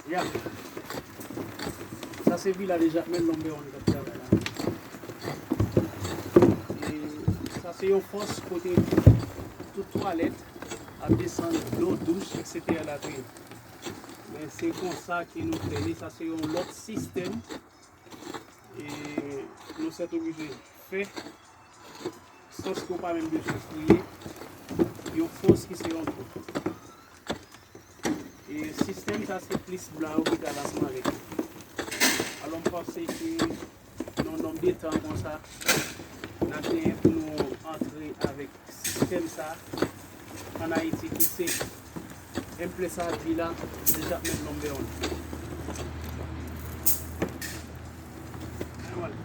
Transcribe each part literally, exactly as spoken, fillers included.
Ya. Sa se Vila de Jakmèl Number One k ap travay la. E sa se yon fòs kote tout twalèt ap desann, dlo, douch, etsetera latriye. Men se konsa ke nou fè li. Sa se yon lòt sistèm. E nou sètoblije fè sans ke w pa menm bezwen kriye. Yon fòs ki se yon twou. E sistèm sa se plis blan yo ki t al ansanm avèk li. Alò, m panse ke nan yon nonb de tan konsa, n ap genyen pou nou antre avèk sistèm sa ann Ayiti ki se Empresa Villa de Jakmèl Number One. Ann wè l.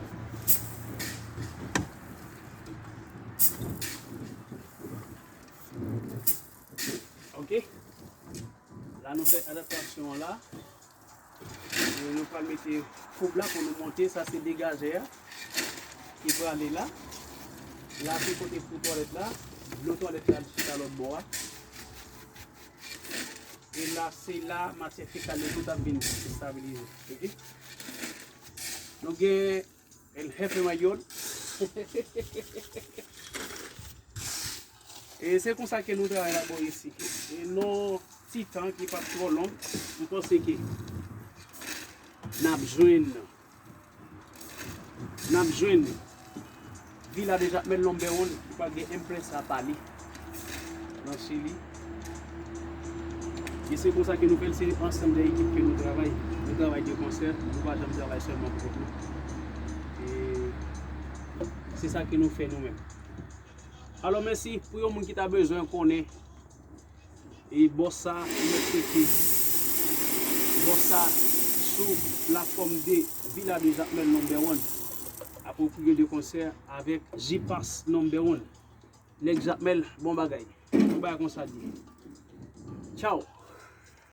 Ok. La nou fè adaptasyon an la. E nou pral mete koub la pou nou monte. Sa se degajè a ki prale la. La se kote pou twalèt la. Dlo twalèt la chita lòt bò a. E la se la matyè fekal yo tout ap vin estabilize. Ok? Nou gen El Jefe Mayor. E se konsa ke nou travay la bò isi. E nan ti tan ki p ap twò long, m panse ke n ap jwenn, n ap jwenn Villa de Jakmèl Number One ki pral gen Empresa pa li nan Chili. E se konsa ke nou fè l, se ansanm de ekip ke nou travay. Nou travay de konsè, nou pa janm travay sèlman pou kont nou. E se sa ke nou fè nou menm. Alò, mèsi pou yon moun ki ta bezwen konnen. E bòs sa, nou tcheke bòs sa sou platfòm de Villa de Jakmèl Number One. Apropriye de konsè avèk J-Pass Number One. Nèg Jakmèl, bon bagay. Yon bagay konsa l ye. Tchaw.